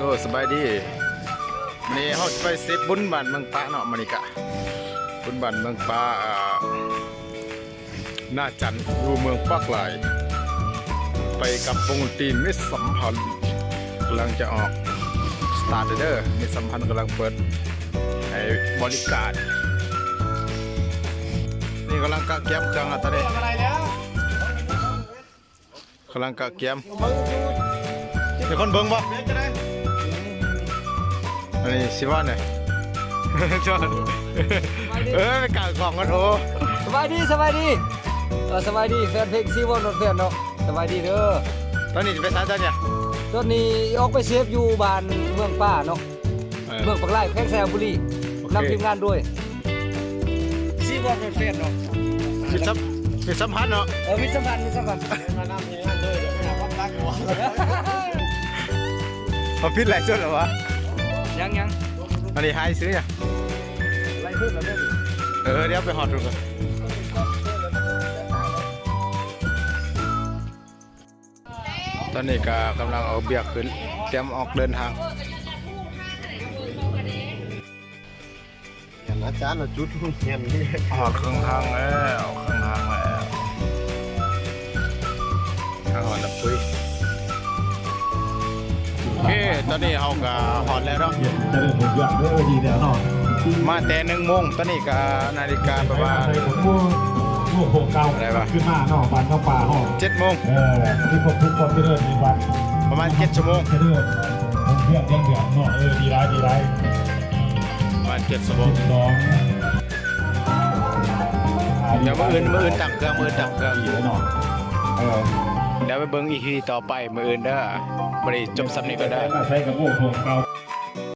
ໂອ້ ສະບາຍດີ ມື້ນີ້ເຮົາຊິໄປເຊບບຸນບ້ານເມືອງປາເນາະ ມື້ນີ້ກະບຸນບ້ານເມືອງປາ ອາ ນາຈັນ ຢູ່ເມືອງປາກລາຍ ໄປກັບວົງດົນຕີມິດສຳພັນ ກຳລັງຈະອອກສະຕາດເດີ ມິດສຳພັນກຳລັງເປີດໃຫ້ບໍລິການ ນີ້ກຳລັງກະກຽມເຄື່ອງລະຕອນນີ້. ກຳລັງກະກຽມ ມີຄົນເບິ່ງບໍ່? ອັນນີ້ຊິວ່າແນວ ເອີ ໄປກາງຂອງກັນ ໂອ້ ສະບາຍດີ ສະບາຍດີ ເອີ ສະບາຍດີແຟນເພງຊີວອນນອດແຟນເນາະ ສະບາຍດີເດີ. ຕອນນີ້ຊິໄປໃສຕອນນີ້? ຕອນນີ້ອອກໄປເຊບຢູ່ບ້ານເມືອງປາເນາະ. ເອີ ເມືອງປາກລາຍ ແຂວງໄຊຍະບູລີ ໂອເຄ ນຳທີມງານໂດຍ ຊີວອນນອດແຟນເນາະ ມິດສຳ ມິດສຳພັນເນາະ ເອີ ມິດສຳພັນ ມິດສຳພັນ ມານຳທີມງານໂດຍ ເອົາປິດໄລຟ໌ສົດແລ້ວຫວາ? ຍັງໆ ອັນນີ້ຖ່າຍຊື່ຫຍັງ? ໄລຟ໌ສົດແລ້ວເດີ ເອີ ດຽວໄປຮອດພຸ້ນກ່ອນ. ຕອນນີ້ກະກຳລັງເອົາເບຍຂຶ້ນ ຕຽມອອກເດີນທາງ. ອາຈານເຮົາຈຸດທູບຮຽນ ຮອດເຄິ່ງທາງແລ້ວ ເຄິ່ງທາງແລ້ວ ມາຮອດລຳປຸຍ. ໂອເຄ ຕອນນີ້ເຮົາກະຮອດແລ້ວເນາະ ຈະເລີ່ມເດີນເດີນເດີນເດີນເນາະ ມາແຕ່ໜຶ່ງໂມງ ຕອນນີ້ກະນາລິກາປະມານ ໄດ້ປະມານ ໂອ້ ໂຮເກົ້າ ໄດ້ປະ ຂຶ້ນມາເນາະ ບ້ານເຮົາປ່າເຮົາ ເຈັດໂມງ ເອີ ມີຄົບທຸກຄົນເດີນໃນວັດ ປະມານເຈັດຊົ່ວໂມງ ເດີນເຮືອນເດີນເຮືອນເນາະ ເອີ ດີຫຼາຍ ດີຫຼາຍ ປະມານເຈັດຊົ່ວໂມງ ສອງ ດຽວມື້ອື່ນ ມື້ອື່ນຕັ້ງເຄື່ອງ ມື້ອື່ນຕັ້ງເຄື່ອງ ດີເນາະ ເອີ ດຽວໄປເບິ່ງອີພີຕໍ່ໄປມື້ອື່ນເດີ ມື້ນີ້ຈົບສ່ຳນີ້ກ່ອນເດີ ໃຊ້ກັບໂອ້ ໂຮເກົ້າ.